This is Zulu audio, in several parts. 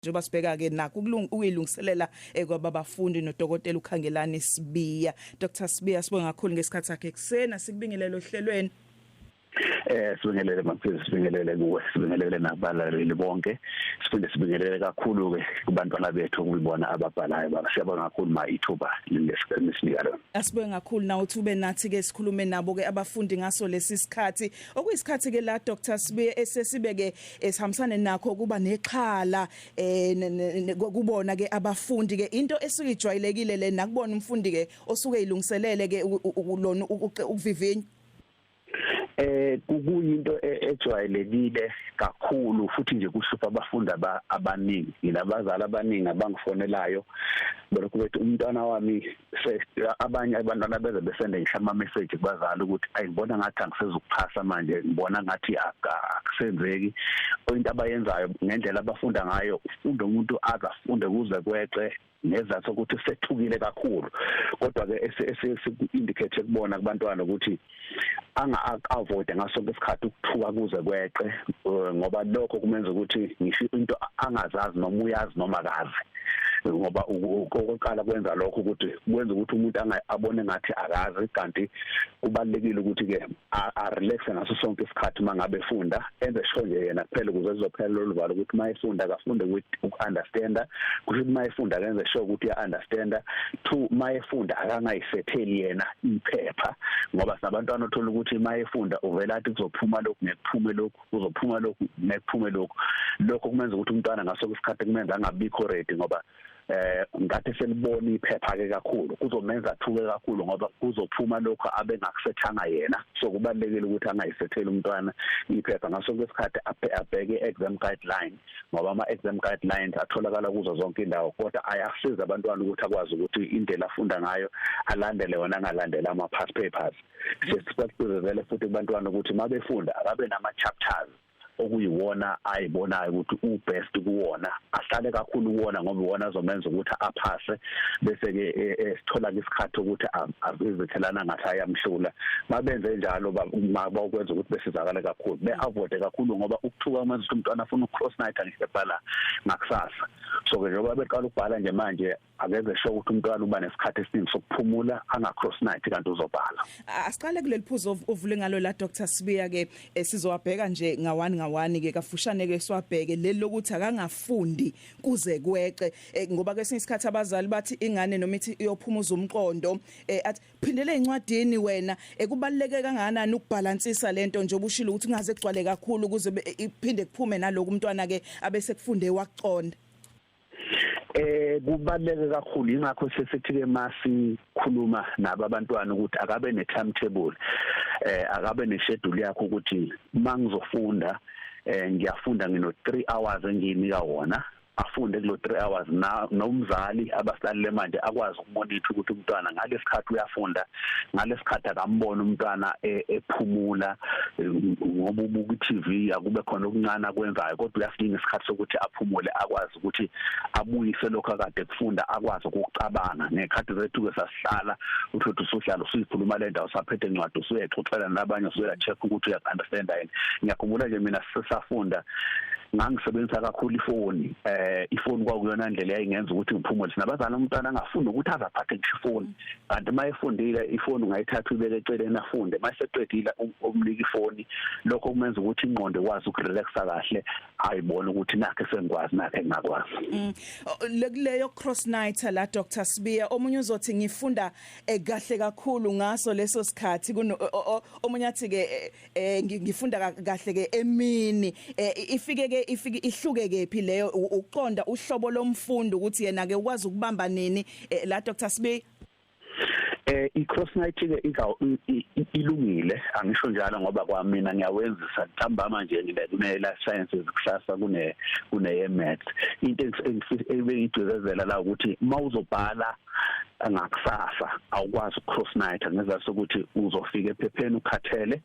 Njengoba sibheka ke nakho ukuyilungiselela kwabafundi nodokotela uKhangelani Sibiya. Dr Sibiya, sibonga kakhulu ngesikhathi sakhe ekseni, sikubingelele ohlelweni. Sibingelele Maphezi, sibingelele kuwe, sibingelele nakubalaleli bonke. Siphinde sibingelele kakhulu ke kubantwana bethu okuyibona ababhalayo baba. Siyabonga kakhulu ma ithuba lesinika lona. Asibonge kakhulu nawe uthi ube nathi ke sikhulume nabo ke abafundi ngaso lesi sikhathi. Okuyisikhathi ke la Dr Sibiya esesibeke esihambisane nakho kuba nexhala kubona ke abafundi ke into esuke ijwayelekile le nakubona umfundi ke osuke ilungiselele ke lona ukuvivinya. Kuyinto ejwayelekile kakhulu futhi nje kuhlupha abafundi abaningi. Nginabazali abaningi abangifonelayo belokhu bethi umntwana wami, abanye abantwana beze besende ngisho ama message kubazali ukuthi ayibona ngathi angisezukuphasa manje, ngibona ngathi akusenzeki. Into abayenzayo ngendlela abafunda ngayo, ufunda umuntu azafunde kuze kweqe ngezathu ukuthi sethukile kakhulu, kodwa ke esi-indicate kubona kubantwana ukuthi anga-avoid ngaso sonke isikhathi ukuthuka kuze kweqe, ngoba lokho kumenza ukuthi ngisho into angazazi noma uyazi noma akazi, ngoba okokuqala kwenza lokho ukuthi kwenza ukuthi umuntu abone ngathi akazi, kanti kubalulekile ukuthi ke a-relax ngaso sonke isikhathi mangabe efunda, enze sure nje yena kuphela ukuze kuzophela lolu valo ukuthi mayefunda akafunde with uku-understanda, kusho ukuthi mayefunda akenze sure ukuthi uya-understanda. Two, mayefunda akangayisetheli yena iphepha, ngoba sinabantwana othola ukuthi mayefunda uvela athi kuzophuma lokhu ngekuphume lokhu, kuzophuma lokhu ngekuphume lokhu. Lokho kumenza ukuthi umntwana ngaso isikhathi kumenza angabikho ready, ngoba ngathi selibona iphepha ke kakhulu kuzomenza athuke kakhulu, ngoba kuzophuma lokho abengakusethanga yena. So kubalulekile ukuthi angayisetheli umntwana iphepha ngaso sonke isikhathi, abheke exam guideline, ngoba ama exam guidelines atholakala kuzo zonke indawo, kodwa ayasiza abantwana ukuthi akwazi ukuthi indlela afunda ngayo alandele wona, angalandela ama past papers. Sesibagcizelele futhi kubantwana ukuthi mabefunda akabe nama chapters okuyiwona ayibonayo ukuthi ubest kuwona, ahlale kakhulu kuwona ngoba iwona azomenza ukuthi aphase, bese ke sithola isikhathi ukuthi avizethelana ngathi ayamhlula. Mabenze njalo bakwenza ukuthi besizakale kakhulu, beavoid kakhulu, ngoba ukuthuka kumenza ukuthi umntwana afuna ucross night angisebhala ngakusasa. So ke njengoba beqala ukubhala nje manje, akenze sure ukuthi umntwana uba nesikhathi esiningi sokuphumula, anga cross night kanti uzobhala. Asiqale kuleli phuzu ovule ngalo la Dr Sibiya ke, sizowabheka nje ngawani ngawani ke kafushane ke siwabheke leli lokuthi akangafundi kuze kweqe, ngoba kesinye isikhathi abazali bathi ingane noma ithi iyophumuza umqondo, athi phindele encwadini wena. Ekubaluleke kangakanani ukubhalansisa lento nje obushilo ukuthi kungaze kugcwale kakhulu ukuze iphinde kuphume naloku umntwana ke abese kufunde wakuqonda? Kubaluleke kakhulu, ingakho sesithi ke masikhuluma nabo abantwana ukuthi akabe ne timetable, akabe ne schedule yakho ukuthi mangizofunda ngiyafunda ngino 3 hours engiyinika wona, afunde kulo 3 hours, na nomzali abasilalele manje akwazi ukumonitor ukuthi umntwana ngalesikhathi uyafunda, ngalesikhathi akambona umntwana ephumula, ngoba ubuka iTV akube khona okuncane akwenzayo, kodwa uyasidinga isikhathi sokuthi aphumule, akwazi ukuthi abuyise lokho akade kufunda, akwazi ukucabanga. Ngekhathi zethu ke sasihlala uthi usuhlala usuyikhuluma le ndawo saphethe incwadi, usuyexoxela nabanye, usuya check ukuthi uya understand yini. Ngiyakhumbula nje mina sisafunda ngangisebenzisa kakhulu ifoni, ifoni kwakuyona indlela yayingenza ukuthi ngiphumule. Sinabazali umntwana angafuni ukuthi azaphathe ngisho ifoni, kanti mayefundile ifoni ungayithatha uyibeke eceleni afunde, mayeseqedile umnika ifoni, lokho kumenza ukuthi ingqondo ikwazi ukurelaxa kahle, ayibone ukuthi nakhe sengikwazi nakhe ngingakwazi. Leyo cross night la Dr Sibiya, omunye uzothi ngifunda kahle kakhulu ngaso leso sikhathi, kuno omunye athi ke ngifunda kahle ke emini. Ifike ke ifike ihluke kephi leyo ukuqonda uhlobo lomfundi ukuthi yena ke ukwazi ukubamba nini la Dr Sibiya? I-cross night ke ilungile, angisho njalo ngoba kwamina ngiyawenzisa ntambama nje ngine life sciences, kusasa kune maths. Into ebengigcizelela la ukuthi mawuzobhala Ngakusasa awukwazi ukucross night ngezathu sokuthi uzofika ephepheni ukhathele.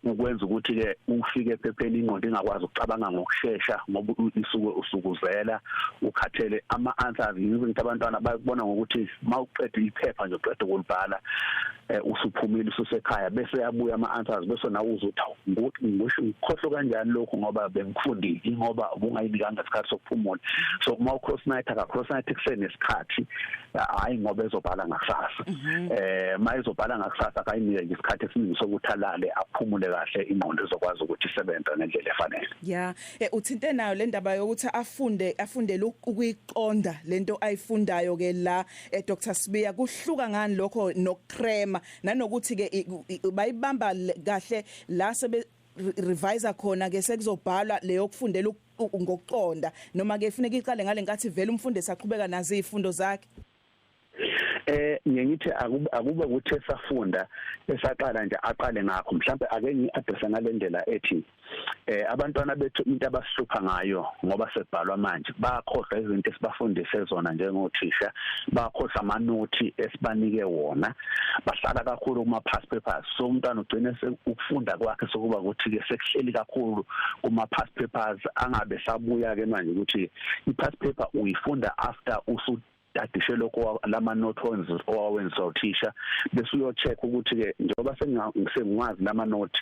Ukwenza ukuthi ke ufike ephepheni ingqondo ingakwazi ukucabanga ngokusheshsha, ngoba isuke usukuzela, ukhathele. Ama answers, ngithi abantwana bayakubona ngokuthi mawuqeda iphepha nje, uqeda ukulibhala, usuphumile, ususekhaya, bese yabuya ama answers, bese nawe uzothi, "Ngisho ngikhohlwe kanjani lokhu ngoba bengifundile?" Ingoba ubungayinikanga isikhathi sokuphumula. So uma ucross night, aka cross night kusenesikhathi, hayi ngoba ezobhala ngakusasa. Mayizobhala ngakusasa, akayinike nje isikhathi esiningi sokuthi alale, aphumule kahle, ingqondo izokwazi ukuthi isebenze ngendlela efanele. Ya, uthinte nayo le ndaba yokuthi afunde, afundele ukuyiqonda lento ayifundayo ke la, Dr Sibiya. Kuhluka ngani lokho nokucrema, nanokuthi ke bayibamba kahle la sebe revise khona ke, sekuzobhalwa leyo kufundela ngokuqonda, noma ke kufuneka iqale ngale nkathi vele umfundi esaqhubeka nazo izifundo zakhe? Ngiye ngithi akube ukuthi esafunda, esaqala nje, aqale ngakho. Mhlawumbe ake ngi-address ngalendlela ethi abantwana bethu, into abasihlupha ngayo, ngoba sebhalwa manje, bayakhohlwa izinto esibafundise zona njengothisha, bayakhohlwa amanothi esibanike wona, bahlala kakhulu kuma past papers. So umntwana ugcine ukufunda kwakhe sokuba ukuthi ke sekuhleli kakhulu kuma past papers, angabe sabuya ke manje ukuthi i past paper uyifunda after usu tadishe lokho lama notes owawenza uthisha, bese uyo-check ukuthi ke njengoba sengiwazi lama note,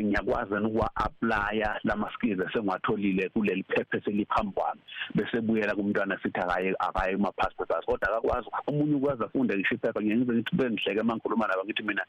ngiyakwazi ukuwa applya lama skills esengiwatholile kuleli phepha eseliphambi kwami. Bese buyela kumntwana, sithi akaye kuma past papers, kodwa akakwazi. Omunye ukwazi afunde ngisho iphepha. Ngiye ngithi bengihleke mangikhuluma nabo, ngithi mina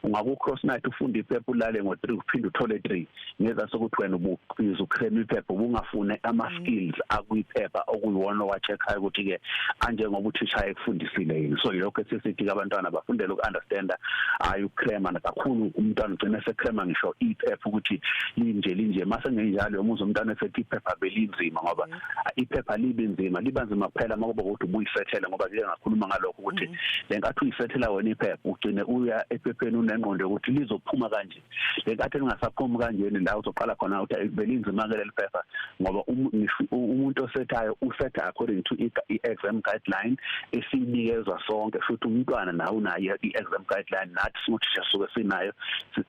ungaku cross night, ufunda iphepha, ulale ngo3, uphinde uthole 3, ngeza sokuthi wena ububiza ucram iphepha, ubungafune ama skills akuyiphepha okuyiwona owa-checkayo ukuthi ke anjengoba uthisha ekufundisile yini. So yilokho esisithi ke abantwana bafundele uku-understanda, hayi ukucrema kakhulu. Umntwana ugcina secrema ngisho iphepha ukuthi linje linje. Mase ngenjalo umuze umntwana esethi iphepha belinzima, ngoba iphepha libe nzima, liba nzima kuphela makuba ukuthi ubuyisethele, ngoba ke ngakhuluma ngalokho ukuthi le nkathi uyisethela wena iphepha, ugcine uya ephepheni unengqondo yokuthi lizophuma kanje. Le nkathi lingasaphumi kanjeni, la uzoqala khona ukuthi belinzima ke leli phepha, ngoba umuntu osethayo usetha according to i-exam guideline esinikezwa sonke, futhi umntwana nawe unayo i-exam guideline. Nathi singothisha suke sinayo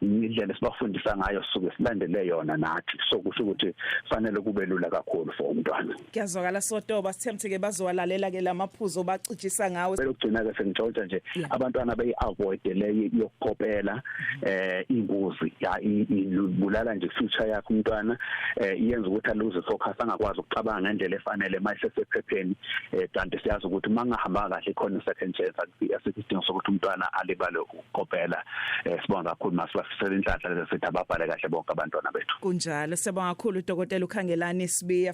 indlela esibafundisa ngayo, suke silandele yona nathi. So kusho ukuthi fanele kube lula kakhulu for umntwana. Kuyazwakala, sotoba. Sithembe ke bazowalalela ke lamaphuzo bacijisa ngawe. Lokugcina ke, sengitshontsha nje, abantwana beyi-avoid le yokukopela. Ingozi ya, ibulala nje future yakhe umntwana. Iyenza ukuthi alose focus, angakwazi ukucabanga ngendlela efanele mayisesephepheni. Kanti siyazi ukuthi mangahamba kahle khona second chance, asikho sokuthi umntwana alibale ukukopela. Sibonga kakhulu, masibafisela inhlanhla lezi, sithi ababhale kahle bonke abantwana bethu. Kunjalo, siyabonga kakhulu, Dokotela uKhangelani Sibiya.